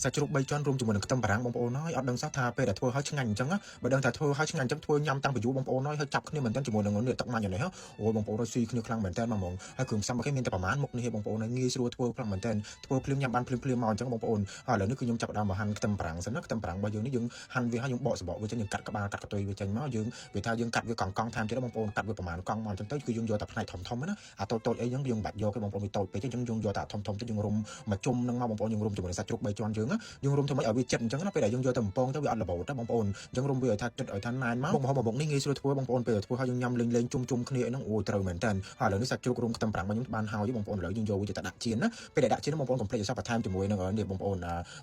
សាច់ជ្រូក3ជាន់រួមជាមួយនឹងខ្ទឹមបារាំងបងប្អូនហើយអត់ដឹងសោះថាពេលដែលធ្វើឲ្យឆ្ងាញ់អញ្ចឹងបើដឹងថាធ្វើឲ្យឆ្ងាញ់អញ្ចឹងធ្វើញ៉ាំតាំងពីយូរបងប្អូនហើយហើយចាប់គ្នាមែនទែនជាមួយនឹងនេះទឹកម៉ាញ់នេះអូយបងប្អូនហើយស៊ីគ្នាខ្លាំងមែនទែនមកហ្មងហើយគ្រឿងផ្សំរបស់គេមានតែប្រហែលមុខនេះបងប្អូនហើយងាយស្រួលធ្វើខ្លាំងមែនទែនធ្វើភ្លាមញ៉ាំបានភ្លាមភ្លាមមកអញ្ចឹងបងប្អូនហើយឥឡូវនេះគឺខ្ញុំចាប់ផ្ដើមមកហាន់ខ្ទឹមបារាំងសិនណាខ្ទឹមបារាំងរបស់យើងនេះយើងហាន់វាហើយយើងបកសបកវាចេញយើងកាត់ក្បាលកាត់កន្ទុយវាចេញមកយើងវាថាយើងកាត់វាកង់កង់ថែមទៀតបងប្អូនកាត់វាប្រហែលកង់មកអញ្ចឹងទៅគឺយើងយកតែផ្នែកធំធំណាអាតូចតូចអីហ្នឹងយើងមិនបាច់យកទេបងប្អូនវាតូចពេកអញ្ចឹងយើងយកតែធំធំទៅយើងរុំមកជុំនឹងមកបងប្អូនយើងរុំជាមួយនឹងសាច់ជ្រូក3ជាន់យើងយើងរុំធ្វើម៉េចឲ្យវាចិត្តអញ្ចឹងណាពេលដែលយើងយកទៅបំពងទៅវាអត់របូតទេបងប្អូនអញ្ចឹងរុំវាឲ្យថាចិត្តឲ្យថាណែនមកមុខម្ហូបមកនេះងាយស្រួលធ្វើបងប្អូនពេលធ្វើឲ្យយើងញ៉ាំលេងលេងជុំជុំគ្នាអីហ្នឹងអូយត្រូវមែនតើហើយឥឡូវនេះសាច់ជ្រូករុំខ្ទឹមបារាំងរបស់ខ្ញុំបានហើយបងប្អូនឥឡូវយើងយកវាទៅដាក់ចៀនណាពេលដែលដាក់ចៀនបងប្អូនកុំភ្លេចឲ្យសោះបន្ថែមជាមួយនឹងនេះបងប្អូន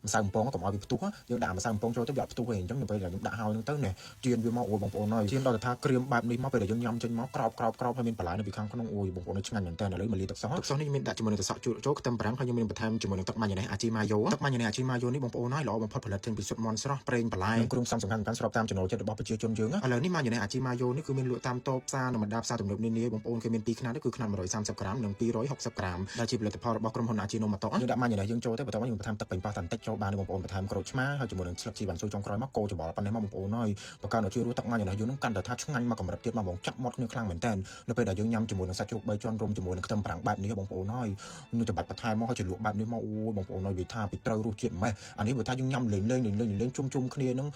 ម្សៅបំពងកុំឲ្យវាផ្ទុះយើងដាក់ម្សៅបំពងចូលទៅវាអត់ផ្ទុះទេអញ្ចឹងពេលដែលខ្ញុំដាក់ហើយហ្នឹងទៅនេះចៀនវាមកអូយបងប្អូនហើយចៀនដល់ទៅថាក្រៀមបែបនេះមកពេលដែលយើងញ៉ាំចេញមកក្រោបក្រោបក្រោបហើយមានបន្លែនៅពីខាងក្នុងអូយបងប្អូនឆ្ងាញ់មែនតើឥឡូវមកលាទឹកសទឹកសនេះមានដាក់ជាមួយនឹងទឹកសក់ជូរចូលខ្ទឹមបារាំងហើយខ្ញុំមានបន្ថែមជាមួយនឹងទឹកម៉ាញ៉េអាជីម៉ាយ៉ូទឹកម៉ាញ៉េអាជីម៉ាយ៉ូនេះបងប្អូនហើយល្អបំផុតផលិតចេញពីសុទ្ធមន់ស្រស់ប្រេងបន្លែនិងគ្រឿងផ្សំសំខាន់ៗស្របតាមចំណូលចិត្តរបស់ប្រជាជនយើងឥឡូវនេះម៉ាញ៉េអាជីម៉ាយ៉ូនេះគឺមានលក់តាមតូបផ្សារនិងបណ្ដាផ្សារទំនើបនានាបងប្អូនគេមានពីរខ្នាតគឺខ្នាត130ក្រាមនិង260ក្រាមដែលជាផលិតផលរបស់ក្រុមហ៊ុនអាជីណូម៉ាតូយើងដាក់ម៉ាញ៉េយើងចូលទៅបន្ទាប់មកយើងបន្ថែមទឹកប៉េងប៉ោះតាន់តិចចូលបានបងប្អូនបន្ថែមក្រូចឆ្មាហើយជាមួយនឹងស្លឹកជីវ៉ាន់ស៊ុយចុងក្រោយមកកូរច្បល់ប៉ុណ្ណេះមកបងប្អូនហើយបង្កើនឲ្យជួយរសទឹកម៉ាញ៉េយើងនឹងកាន់តែថាឆ្ងាញ់មកកម្រិតទៀតមកបងចាប់មាត់គ្នាខ្លាំងមែនតើនៅពេលដែលយើងញ៉ាំជាមួយនឹងសាច់ជ្រូក3ជាន់រុំជាមួយនឹងខ្ទឹមបារាំងបែបនេះបងប្អូនហើយនឹងច្បាច់បន្ថែមមកហើយជ្រលក់បែបនេះមកអូយបងប្អូនហើយវាថាពីត្រូវរសជាតិម៉េះអានេះវាថាយើងញ៉ាំលេងលេងលេងលេងលេងជុំជុំគ្នានឹង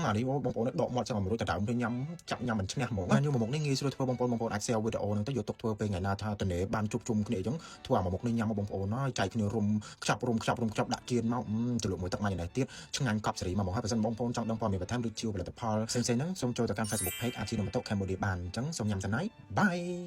អានេះបងប្អូនដកមាត់ចឹងមករួចតដើមទៅញ៉ាំចាប់ញ៉ាំមិនឈ្នះហ្មងខ្ញុំមកមុខនេះងាយស្រួលធ្វើបងប្អូនបងប្អូនអាច share វីដេអូហ្នឹងទៅយកទុកធ្វើពេលថ្ងៃណាថាតនេបានជុំជុំគ្នាអញ្ចឹងធ្វើអាមកមុខនេះញ៉ាំមកបងប្អូនហើយចែកគ្នារុំខ្ចប់រុំខ្ចប់រុំខ្ចប់ដាក់ជៀនមកជ្រលក់មួយទឹកម៉ាញ់នេះទៀតឆ្ងាញ់កប់សេរីមកមកហើយបើសិនបងប្អូនចង់ដឹងព័ត៌មានបន្ថែមឬជាផលិតផលផ្សេងៗហ្នឹងសូមចូលទៅកាន់ Facebook Page អាជីណូម៉ូតូ Cambodia បានអញ្ចឹងសូមញ៉ាំសិនហើយ bye.